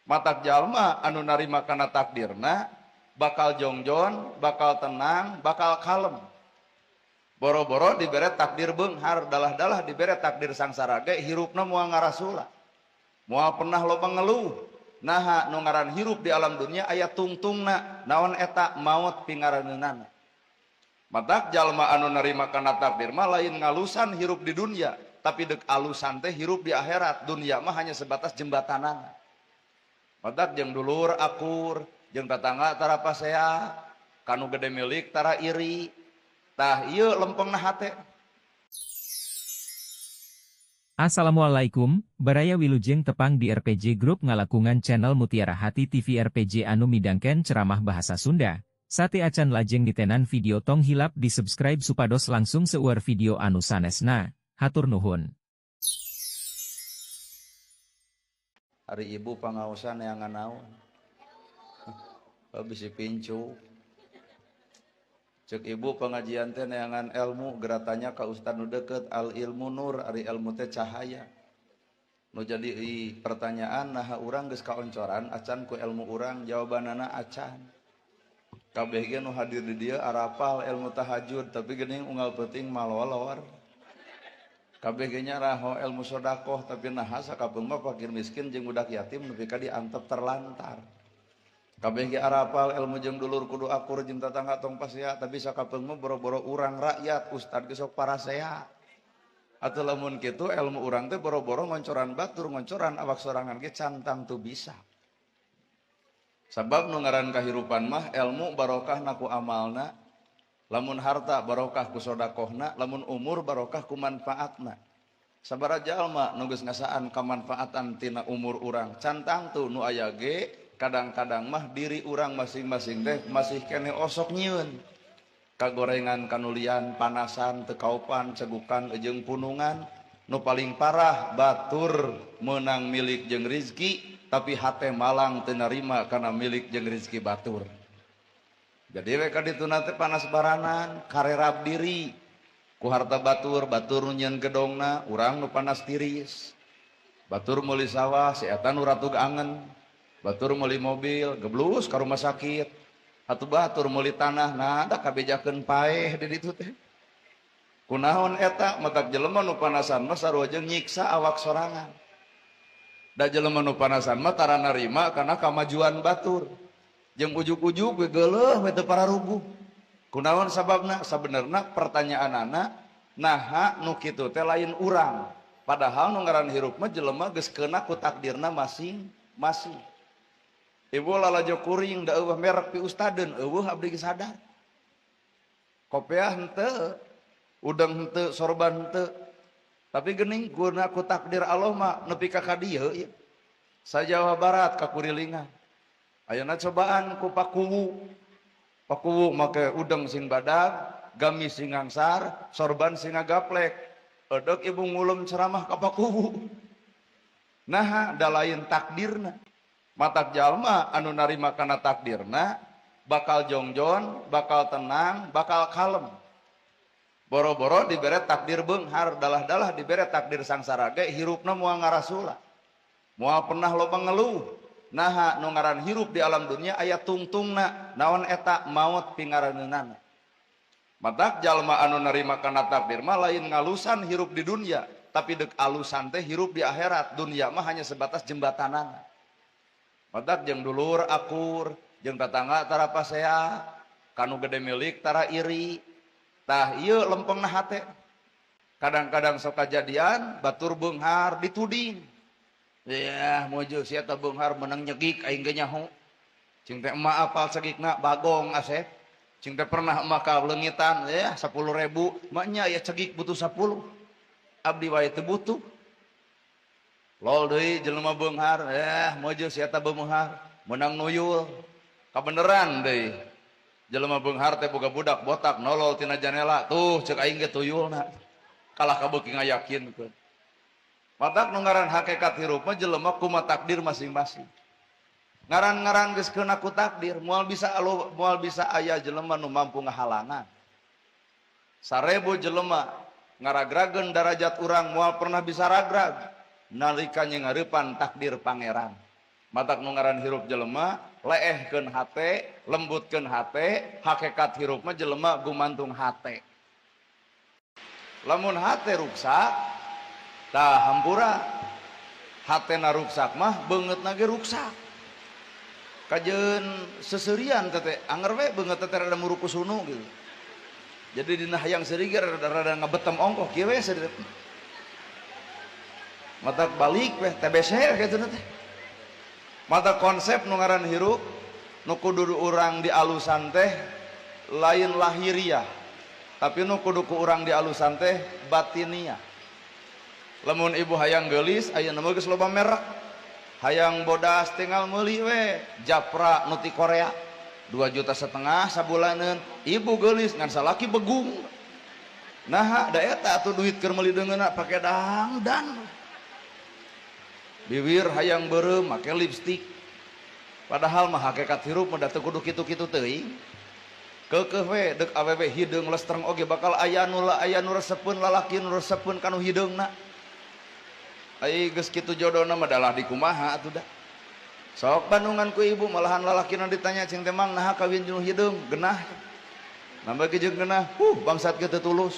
Matak jalma anu narima kana takdirna bakal jongjon, bakal tenang, bakal kalem. Boro-boro dibere takdir beunghar, dalah-dalah dibere takdir sangsara ge hirupna moal ngarasula. Moal pernah loba ngeluh. Naha nu ngaran hirup di alam dunia aya tungtungna, naon eta maot pingaraneunana. Matak jalma anu narima kana takdir mah lain ngalusan hirup di dunia, tapi deuk alusan teh hirup di akhirat. Dunia mah hanya sebatas jembatanana. Matak jeung dulur akur, jeung tatangga tara pasea, kanu gede milik tara iri. Tah ieu lempengna hate. Assalamualaikum, Baraya Wilujeng tepang di RPG Group ngalakungan channel Mutiara Hati TV RPG anu midangken ceramah bahasa Sunda. Sate acan lajeng ditenan video tong hilap di subscribe supados langsung seueur video anu sanesna. Hatur nuhun. Ari ibu pangaosan neangan naon? Oh, bisi pincu. Cek ibu pengajian teh neangan ilmu, geratanya ka ustad nu deket, al ilmu nur, ari ilmu teh cahaya. Nu jadi pertanyaan, naha urang geus kaoncoran acan ku ilmu urang, jawabanana acan. Kabeh ge nu hadir di dieu arapal ilmu tahajud, tapi geuning unggal peuting malolor. Kabeh ge nyaraho ilmu sodakoh, tapi naha sakapeung mah fakir miskin jeung budak yatim nepi ka diantep terlantar. Kabeh ge arapal ilmu jeung dulur kudu akur jeung tatangga tong pasea, tapi sakapeung mah boro-boro urang rakyat ustad ge sok parasea. Atuh lamun kitu ilmu urang teh boro-boro ngoncoran batur, ngoncoran awak sorangan ge can tangtu bisa. Sabab nu ngaran kahirupan mah ilmu barokah na ku amalna, lamun harta barokah ku sodakohna, lamun umur barokah ku manfaatna. Sabaraha jalma nu geus ngasaan kamanfaatan tina umur urang, can tangtu nu aya ge kadang-kadang mah diri urang masing-masing teh masih keneh osok nyieun. Kagorengan kanulian, panasan, teu kaopan, cegukan jeung punungan. Nu paling parah batur meunang milik jeung rizki, tapi hate malang teu narima kana milik jeung rizki batur. Jadi we ka dituna teh panas baranan, karerab diri ku harta batur, batur nu nyieun gedongna, urang nu panas tiris. Batur meuli sawah, si eta nu ratug angen. Batur meuli mobil, geblus ka rumah sakit. Atuh batur meuli tanah, nah da kabejakeun paeh di ditu teh. Kunaon eta matak jelema nu panasan mah sarua jeung nyiksa awak sorangan. Da jelema nu panasan mah tara narima kana kamajuan batur. Jeung ujug-ujug we geuleuh we teu pararuguh. Kunaon sababna? Sabenerna pertanyaanana naha nu kitu teh lain urang. Padahal nu ngaran hirup mah jelema geus keuna ku takdirna masing-masing. Ibu lalajo kuring da eueuh merek pi ustadeun, eueuh abdi geus sadar. Kopeah henteu, udang henteu, sorban henteu. Tapi geuning guna ku takdir Allah mah nepi ka kadieu ieu. Sa Jawa Barat ka kurilingan. Ayeuna cobaan ku Pakuwu. Pakuwu make udang sing badag, gamis sing ngangsar, sorban sing ngagaplek. Edek ibu ngulem ceramah ka Pakuwu. Naha da lain takdirna. Matak jalma anu narima kana takdirna bakal jongjon, bakal tenang, bakal kalem. Boro-boro dibere takdir beunghar, dalah-dalah dibere takdir sangsara ge hirupna moal ngarasula. Moal pernah loba ngeluh. Naha nu ngaran hirup di alam dunia aya tungtungna, naon eta maot pingaraneunana. Matak jalma anu narima kana takdir mah lain ngalusan hirup di dunia, tapi deuk alusan teh hirup di akhirat. Dunia mah hanya sebatas jembatanana. Matak jeung dulur akur, jeung tatangga tara pasea, kanu gede milik tara iri. Tah ieu lempengna hate. Kadang-kadang sok kajadian batur beunghar dituding. Yah, mojo sia eta beunghar meunang nyegik aing ge nyaho. Cing teh emak apal cegikna bagong asep. Cing teh pernah emak ka leungitan, ya 10.000, maknya ya cegik butuh 10. Abdi wae teu butuh. Lol deui jelema beunghar, mojo si eta beunghar, meunang nuyul. Kabeneran deui. Jelema beunghar teh boga budak botak nolol tina janela, tuh ceuk aing ge tuyulna. Kalah kabeuki ngayakinkeun. Matak nu ngaran hakikat hirup mah jelema kumaha takdir masing-masing. Ngaran-ngaran geus keuna ku takdir, moal bisa alo, moal bisa aya jelema nu mampu ngahalangan. 1000 jelema ngaragrageun darajat urang moal pernah bisa ragrag nalika ngareupan takdir pangeran. Matak nu ngaran hirup jelema leehkeun hate, lembutkeun hate, hakikat hirup mah jelema gumantung hate. Lamun hate ruksak, tah hampura. Hatena ruksak mah beungeutna ge ruksak. Kajeun seserian teh anger we beungeut teh rada murukusunu gitu. Jadi dina hayang seuri ge rada ngabetem ongkoh kieu we seuri. Matak balik we TBC kitu teh. Mata konsep nu ngaran hirup nu kudu urang dialusan teh lain lahiriah, tapi nu kudu ku urang dialusan teh batiniah. Lamun ibu hayang geulis ayeuna mah geus loba merek. Hayang bodas tinggal meuli we Japra nu ti Korea 2,5 juta sabulaneun. Ibu geulis ngan salaki begung. Naha da eta atuh duit keur meuli deungeunna pake dangdan. Bibir hayang beureum make lipstik. Padahal mah hakikat hirup mah da teu kudu kitu-kitu teuing. Keukeuh we deuk awewe hideung lestreng oge bakal aya nu aya nu resepeun lalaki nu resepeun kanu hideungna. Ai geus kitu jodona mah dalah dikumaha atuh da. Sok bandungan ku ibu malahan lalakina ditanya cing teh mang naha kawin jeung hideung genah. Nambah ge jeung genah, bangsat ge teu tulus.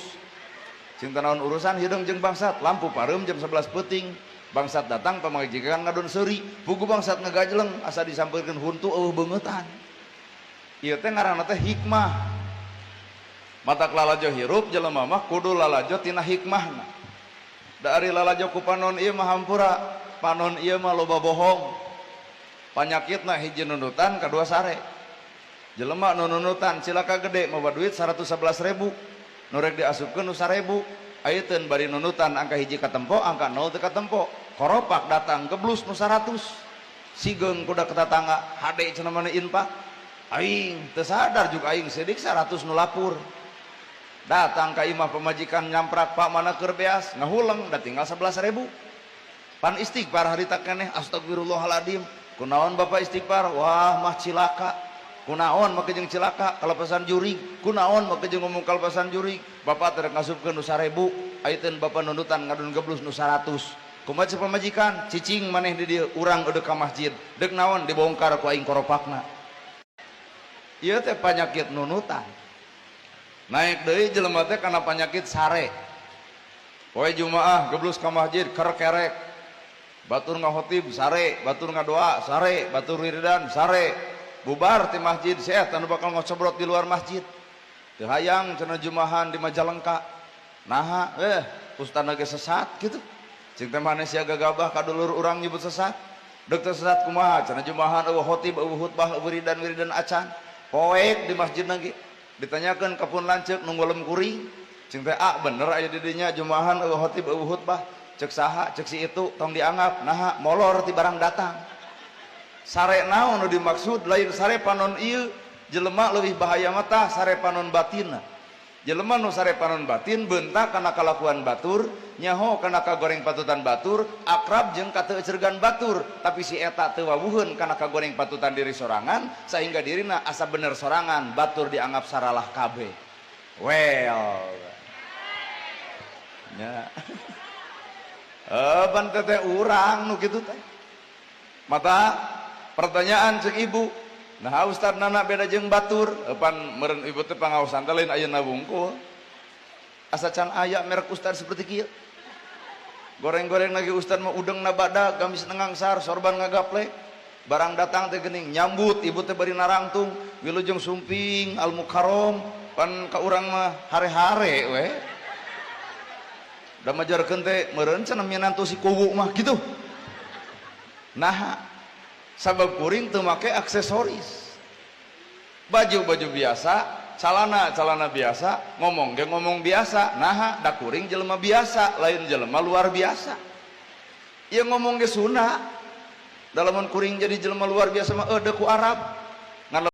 Cing teh naon urusan hideung jeung bangsat, lampu pareum jam 11 peuting. Bangsat datang pamajikan ngadon seuri, pugu bangsat ngagajleng asa disampeurkeun huntu eueuh beungeutan. Ieu teh ngaranna teh hikmah. Matak lalajo hirup jelema mah kudu lalajo tina hikmahna. Da ari lalajo ku panon ieu mah hampura, panon ieu mah loba bohong. Panyakitna hiji nundutan kadua sare. Jelema nu nundutan cilaka gede mawa duit 111.000, nu rek diasupkeun nu 1.000. Ayeuna bari nundutan angka hiji katempo, angka 0 teu katempo. Koropak datang geblus nu 100. Sigeung kuda ke tetangga, hade cenah mana infak. Aing teu sadar juga aing sidik 100 nu lapur. Datang ka imah pemajikan nyamprak pak mana keur beas, ngahuleng da tinggal 11.000. Pan istighfar harita keneh astagfirullahaladzim. Kunaon bapak istighfar? Wah mah cilaka. Kunaon make jeung cilaka kalepasan jurig. Kunaon make jeung ngomong kalepasan jurig. Bapak teh ngasupkeun nu 1.000, ayeuna bapak nundutan ngadon geblus nu 100. Kumaha cek pamajikan? Cicing maneh di dieu urang eudeuk ka masjid. Deuk naon dibongkar ku aing koropakna. Ieu teh panyakit nunutan. Naik deui jelema teh kana panyakit sare. Poe Jumaah geblus ka masjid kerkerek. Batur ngahotib sare, batur ngadoa sare, batur wiridan sare. Bubar ti masjid si eta nu bakal ngocobrot di luar masjid. Teu hayang cenah jumahan di Majalengka. Naha ustadna ge sesat kitu. Cing teh maneh sia gagabah ka dulur urang nyebut sesat. Deuk teh sesat kumaha cenah jumahan eueuh khotib eueuh khutbah eueuh wiridan-wiridan acan. Poek di masjid lagi. Ditanyakeun ka pun lanceuk nu ngulem kuring. Cing teh ah bener aya di dinya jumahan eueuh khotib eueuh khutbah. Cek saha cek si itu tong dianggap naha molor ti barang datang. Sare naon nu dimaksud lain sare panon ieu jelema leuwih bahaya mah tah sare panon batinna. Jelema nu sare panon batin bentak kana kalakuan batur, nyaho kana kagoreng patutan batur, akrab jeung kateucergan batur, tapi si eta teu wawuheun kana kagoreng patutan diri sorangan sehingga dirina asa bener sorangan, batur dianggap saralah kabeh. Well. Nya. Ban teteh urang nu kitu teh. Mata pertanyaan cek ibu, nah ustad nana beda jeung batur, pan meureun ibu teh pangaosan teh lain ayeuna wungkul. Asa can aya merek ustad seperti kieu. Goreng-goreng lagi ustad mah udeng na badag, gamis nengangsar, sorban ngagaple. Barang datang teh geuning nyambut ibu teh bari narangtung, wilujeng sumping al mukarrom, pan ka urang mah hare-hare we. Da majarkeun teh meureun cenah minantu si kuwu mah gitu. Nah, sabab kuring teu make aksesoris. Baju-baju biasa, calana-calana biasa, ngomong ge ngomong biasa. Naha, da kuring jelema biasa, lain jelema luar biasa. Ieu ngomong ge sunah. Da lamun kuring jadi jelema luar biasa mah eudeuh ku Arab. Ngan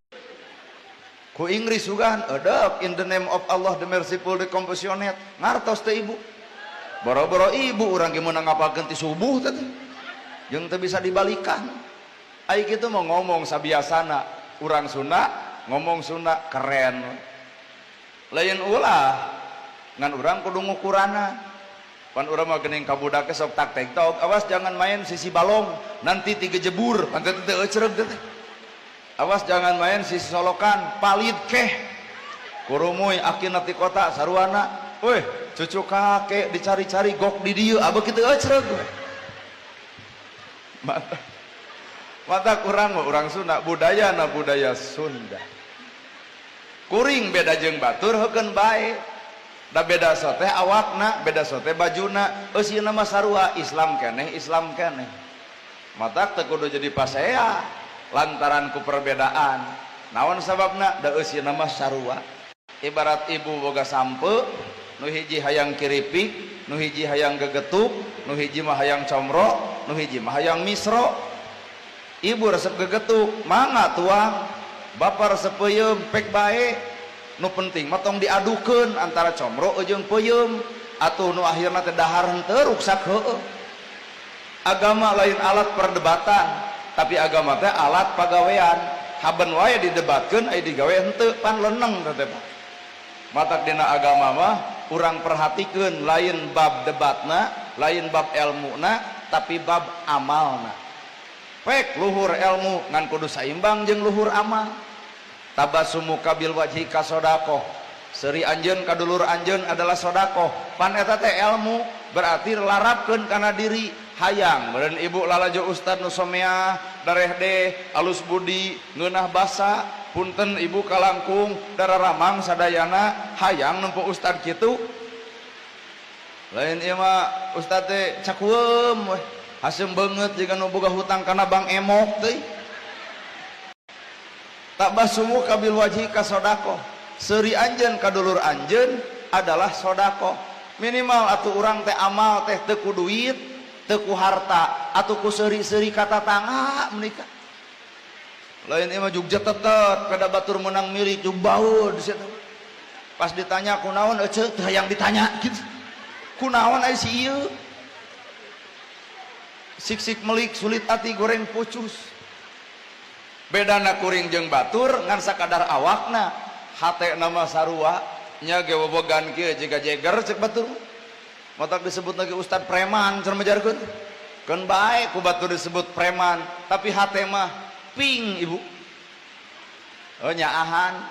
ku Inggris sugan eudeuh in the name of Allah the merciful the compassionate. Ngartos teh ibu. Boro-boro ibu urang ge meunang ngapalkeun ti subuh teh. Jeung teu bisa dibalikan. Ai kitu mau ngomong sabiasana, urang Sunda ngomong Sunda keren. Lain ulah ngan urang kudu ngukurana. Pan urang mah geuning ka budak sok tak tek tok, awas jangan main sisi balong, nanti tiga jebur, pan teh teu ecreg teh. Awas jangan main sisi solokan, palid keh. Kurumuy akina ti kota saruana, weh cucu kakek dicari-cari gok di dieu, abah kitu ecreg. Mata, mata kurang mah urang Sunda, budaya na budaya Sunda. Kuring beda jeung batur heukeun bae. Da beda sote awakna, beda sote bajuna, eusina mah sarua Islam keneh, Islam keneh. Matak teu kudu jadi pasea lantaran ku perbedaan. Naon sababna? Da eusina mah sarua. Ibarat ibu boga sampe, nu hiji hayang kiripik, nu hiji hayang gegetuk, nu hiji mah hayang comro, nu hiji mah hayang misro. Ibu resep gegetuk, mangga tuang. Bapak resep peuyeum, pek bae. Nu penting mah tong diadukeun antara comro jeung peuyeum, atuh nu akhirna teh dahar henteu ruksak heueuh. Agama lain alat perdebatan, tapi agama teh alat pagawean. Haben wae didebatkeun aya digawe henteu pan leneng teh Pak. Matak dina agama mah urang perhatikeun lain bab debatna, lain bab elmuna, tapi bab amalna. Pek luhur ilmu ngan kudu saimbang jeung luhur amal. Tabasumuka bil wajhi ka sodakoh, seuri anjeun ka dulur anjeun adalah sodakoh. Pan eta teh ilmu, berarti larapkeun kana diri. Hayang meureun ibu lalajo ustad nu someah dareh deh alus budi ngeunah basa, punten ibu kalangkung dararamang sadayana hayang nempo ustad kitu. Lain ieu mah ustad teh cakueum weh, haseum beungeut jiga nu boga hutang kana bank emok teuing. Tabasumuka bil wajhi ka sodakoh, seuri anjeun ka dulur anjeun adalah sodakoh. Minimal atuh urang teh amal teh teu ku duit, teu ku harta, atuh ku seuri-seuri ka tatangga menikah. Lain ieu mah jug jetetet kada batur menang milik jug baud di situ. Pas ditanya kunaon ece teu hayang ditanya gitu. Kunaon aya si ieu? Sik-sik melik sulit ati goreng pucus. Bedana kuring jeung batur ngan sakadar awakna, hate nama sarua nya ge bobogan kieu jiga jeger cek batur. Matak disebut lagi ustad preman cenah majarkeun. Keun bae ku batur disebut preman, tapi hate mah ping ibu. Oh nyaahan.